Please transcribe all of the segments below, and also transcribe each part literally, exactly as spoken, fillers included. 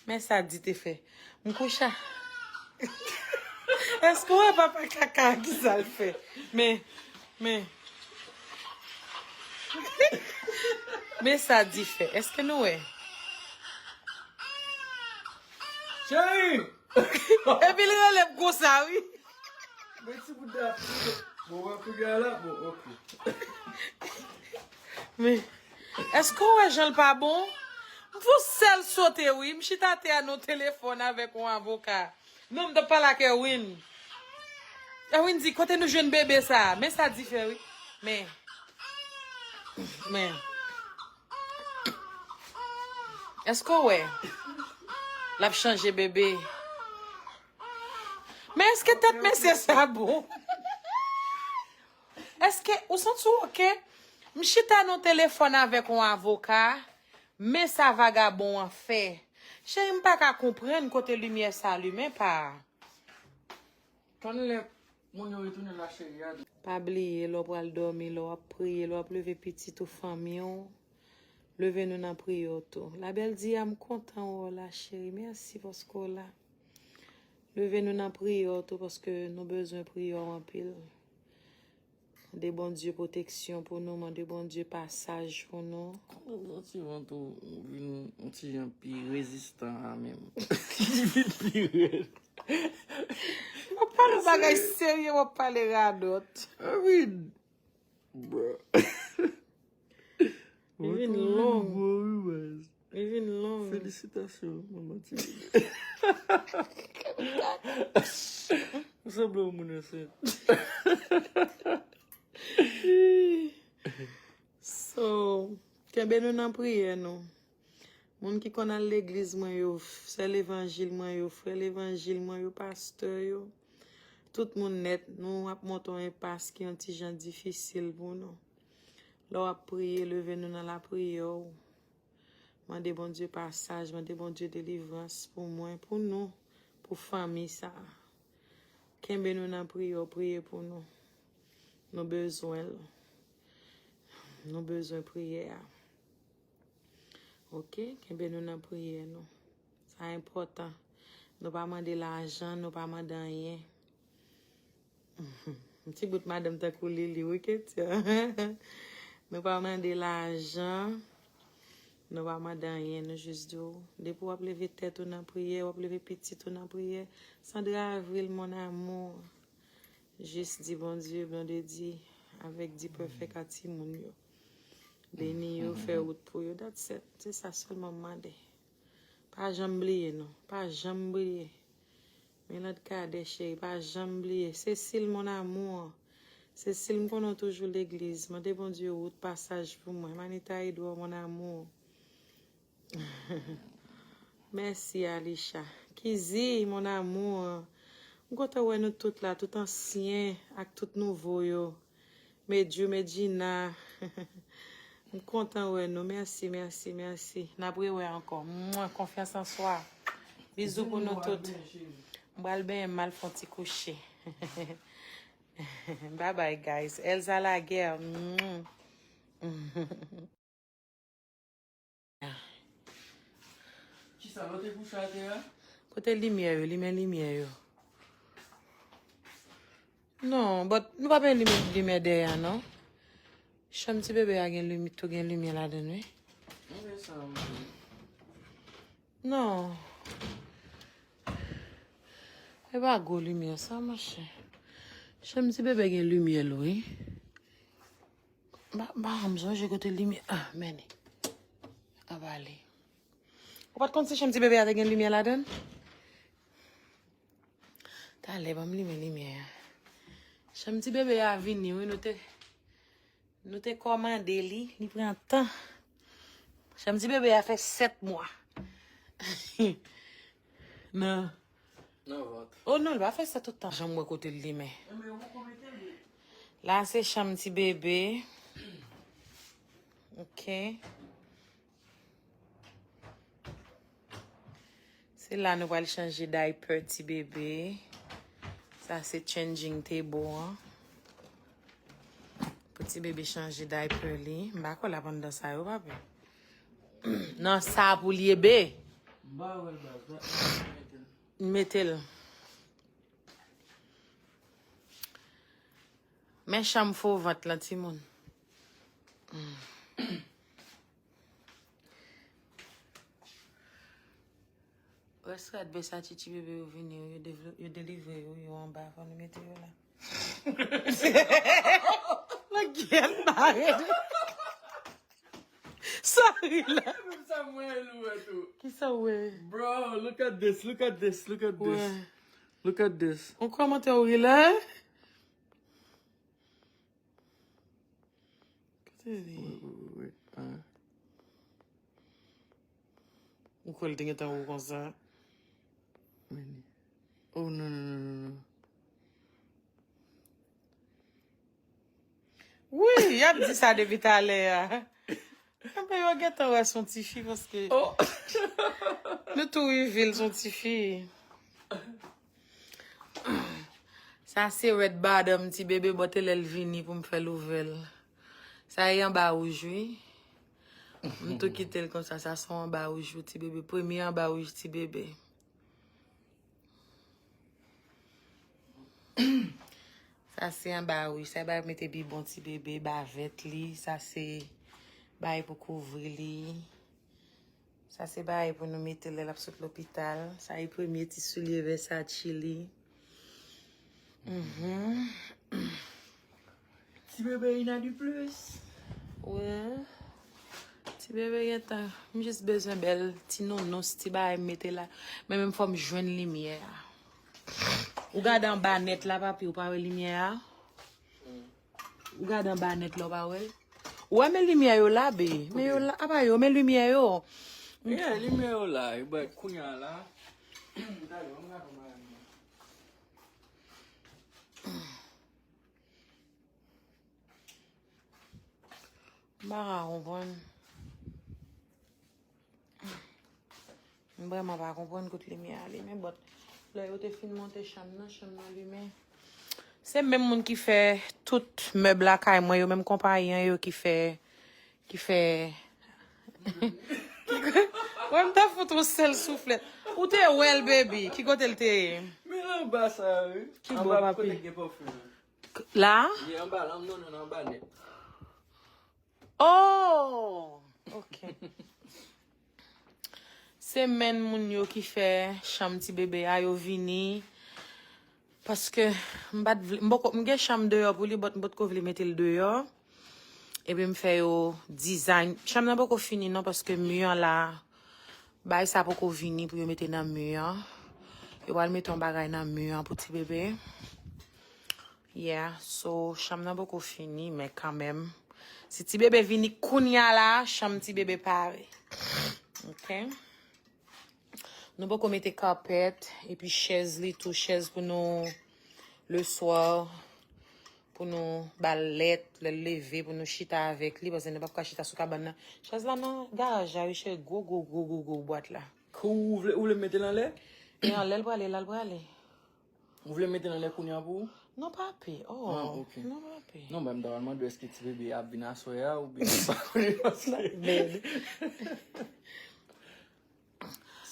Men sa Di te fè. M kouche. Èske w wè papa kaka a ki sa l fè? Men, men. Men sa Di fè. Èske nou wè? Cheri! Epi l rele m konsa, wi. Men ti bout de Afrika. Bon, w ap gade la? Bon, ok. Men, èske w wè jan l pa bon? M fè yon sèl sote, wi. M chita atè a nan telefòn avèk yon avoka. Non, m t ap pale ak Erwin. Erwin di, "Kote nou jwenn bebe sa a?" Men sa Di fè, wi. Men, men. Èske w wè? L ap chanje bebe. Men èske tèt mesye sa bon? Èske ou santi w oke? M chita nan telefòn avèk yon avoka, men sa vagabon an fè. Cheri, m pa ka konprann kote limyè sa limen pa. Tann lè moun yo retounen la cheri a. Pa bliye, lè w pral dòmi, lè w ap priye, lè w ap leve pitit ou, fanmi w, leve nou nan priyè w tou. Labèl di a, m kontan wè w la, cheri. Mèsi paske w la. Leve nou nan priyè w tou, paske nou bezwen priyè w anpil. Mande Bondye pwoteksyon pou nou, mande Bondye pasaj pou nou. Kòman w santi w an tou vin yon ti jan pi rezistan a menm? Ki vin pi rèd? W ap pale bagay serye, w ap pale radòt. I mean, bro. Li vin long. Li vin long. Felisitasyon, manman ti bebe. Ou sanble yon moun ansent. So, kenbe nou nan priyè nou. Moun ki konn al legliz mwen yo, sè levanjil mwen yo, frè levanjil mwen yo, pastè yo, tout moun nèt, nou ap monte yon enpas ki yon ti jan difisil pou nou. Lè w ap priye, leve nou nan lapriyè w. Mande Bondye pasaj, mande Bondye delivrans pou mwen, pou nou, pou fanmi sa a. Kenbe nou nan priyè w, priye pou nou. Nou bezwen l. Nou bezwen priyè a. Oke, kenbe nou nan priyè nou. Sa enpòtan. Nou pa mande lajan, nou pa mande anyen. Yon ti bout madanm tankou Lili, wi, Ketia. Nou pa mande lajan, nou pa mande anyen, nou jis di w, depi w ap leve tèt ou nan priyè, w ap leve pitit ou nan priyè, Sandra Avril, mon amour. Jis di Bondye, Bondye di, avèk di pèfèk a timoun yo. Beni yo, fè wout pou yo, that's it. Se sa sèlman m mande. Pa janm bliye, non. Pa janm bliye. Milad Kadè cheri, pa janm bliye. Cécile, mon amour. Cécile, m konnen w toujou legliz. Mande Bondye wout pasaj pou mwen. Manita Edouard, mon amour. Mèsi, Alisha. Kizi, mon amour. M kontan wè nou tout la, tout ansyen ak tout nouvo yo. Medjou, Medjina. M kontan wè nou. Mèsi, mèsi, mèsi. N ap rewè ankò. Mwen, confiance en soi. Bizou pou nou tout. M pral benyen m, m al fè yon ti kouche. Bye bye, guys. Elsa Laguerre. Kisa lòt e kouche atè a? Kote limyè yo? Limen limyè yo. Non, but nou pa bezwen limen limyè dèyè a, non. Chanm ti bebe a gen limi-, tou gen limyè ladan l, wi. Mwen sa, mwen. Non. E pa gwo limyè sa, monchè. Chanm ti bebe gen limyè l, wi. Ba, ba, m sonje kote limyè. Ah, men li. A bale. Ou pa t konn si chanm ti bebe a te gen limyè ladan l? Talè, ban m limen limyè a. Chanm ti bebe a vini, wi, nou te, nou te kòmande li, li pran tan. Chanm ti bebe a fè sèt mwa. Nan. Nan vant. Oh non, li pa fè sa tout tan. Janm wè kote l limen. Enben, ou poko mete l wi. La, se chanm ti bebe. Ok. Se la nou pral chanje diaper ti bebe. Sa se changing table an. Pou ti bebe chanje diaper li. M pa kwè l ap anndan sa yo, papi. Nan sa pou l ye, be. M pa wè l baz. Mete l. Men chanm fo vant lan, timoun. Rès rad Versace ti bebe yo vini, yo, devlo- yo delivre yo, yo anba, fò nou mete yo la. Lagèt bare. Sa ri la. Menm sa mwen, Lou, wè tou. Ki sa w wè? Bro, look at this, look at this, look at this. Wè. Look at this. On kòmantè ou ri la, hein? Kote li? Wait, wait, wait, wait. Ah. Ou kwè l te gentan wou konsa? Meni. Oh, non, non, non, non, non. Wi, y ap di sa depi talè a. Anben, yo gentan wè s on tifi paske nou tou reveal s on tifi. Sa se red bottom ti bebe, bò te lè l vini pou m fè l ouvè l. Sa e anba wouj, wi. M tou kite l konsa, sa se yon anba wouj pou ti bebe. Premye anba wouj ti bebe. Sa se anba wouj. Sa e bay pou mete bibon ti bebe, bavèt li. Sa se bay pou kouvri li. Sa se bagay pou nou mete lè l ap sot lopital. Sa e premye ti soulye Versace li. Mhm. Ti bebe Ina di plis. Wi. Ti bebe gentan. M jis bezwen bèl ti nounous, ti bagay m mete la. Men menm fò m jwenn limyè a. Ou gade anba nèt la, papi, ou pa wè limyè a? Ou gade anba nèt la, ou pa wè? Ou wè, men limyè yo la, be. Men yo la, apa yo, men limyè yo. Yeah, limyè yo la, but kounye a la. M pa ka konprann. M vrèman pa konprann kote limyè a limen, but lè yo te fin monte chanm nan, chanm nan limen. Se menm moun ki fè tout mèb lakay mwen yo, menm konpayi an yo ki fè, ki fè. Wè, m ta fout yon sèl souflèt. Ou te wè l, baby. Ki kote l te ye? Men anba sa, wi. Ki bò, papi? Anba kote gen pafim. La? Li anba, la, non, non, anba nèt. Oh! Ok. Se menm moun yo ki fè chanm ti bebe a, yo vini. Paske m pa t vle, m poko, m gen chanm deyò pou li, but m potko vle mete l deyò. Epi m fè yo design. Chanm nan poko fini non, paske mi an la, bagay sa poko vini pou yo mete nan mi an. Yo pral mete yon bagay nan mi an pou ti bebe. Yeah, so, chanm nan poko fini, men kanmenm. Si ti bebe vini kounya la, chanm ti bebe pare. Ok? Nou poko mete kapèt, epi chèz li tou, chèz pou nou, le swa, pou nou ba l lèt, lè l leve, pou nou chita avèk li, paske nou p ap ka chita sou kabann nan. Chèz la nan garaj la, wi, chèz gwo, gwo, gwo, gwo, gwo bwat la. Kou ou vle, ou vle mete l anlè? E anlè l prale, la l prale. Ou vle mete l anlè kounye a pou ou? Non, papi. Oh, ah, ok. Non, papi. Non, ben, m ta pral mande w èske ti bebe ap vin aswè a oubyen m pa konnen paske. Bèl.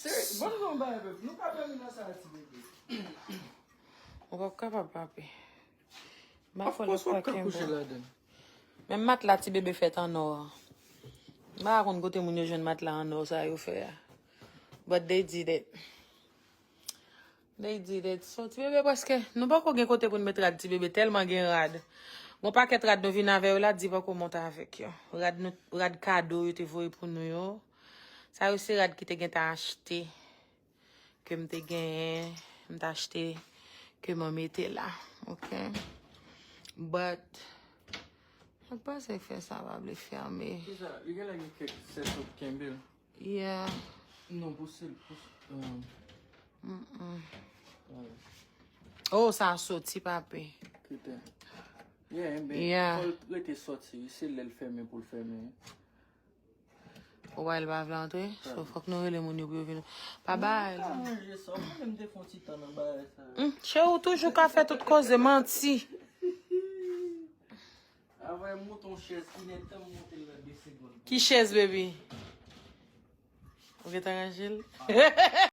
Seri, ban nou yon bagay, bèb. Nou ka dòmi nan sa a, ti bebe. Ou p ap kapab, papi. M pa fò l ap ka kenbe w. Of course, w ap ka kouche ladan l. Menm matla ti bebe fèt an nò an. M pa konn kote moun yo jwenn matla an nò sa yo fè a. But they did it. They did it. So, ti bebe prèske, nou poko gen kote pou n met rad ti bebe, tèlman gen rad. Gon pakèt rad nou vin avè yo la, di poko monte avèk yo. Rad nou, rad kado yo te voye pou nou yo. Sa yo se rad ki te gentan achte, ke m te genyen, m te achte, ke mwen mete la. Ok? But, mwen panse fè sa pa vle fèmen. Kisa? Li genlè gen kèk sèt sot kenbe l. Yeah. Non, pou sèl, pou, um, mm-mm. Oh, sa soti, papi. Kite. Yeah, enben, yeah, fò l rete soti, wi, se lè l fèmen pou l fèmen. Ou wè l pa vle antre, so fòk nou rele moun yo pou yo vin. Pa bay. Non, pa manje sa, ou konnen m te fè yon ti tan nan bagay sa. Hmm, cheri, ou toujou ka fè tout koze, manti. Avè mouton chèz ki nèt tan monte l nan de segonn. Ki chèz, baby? Ou gentan ranje l?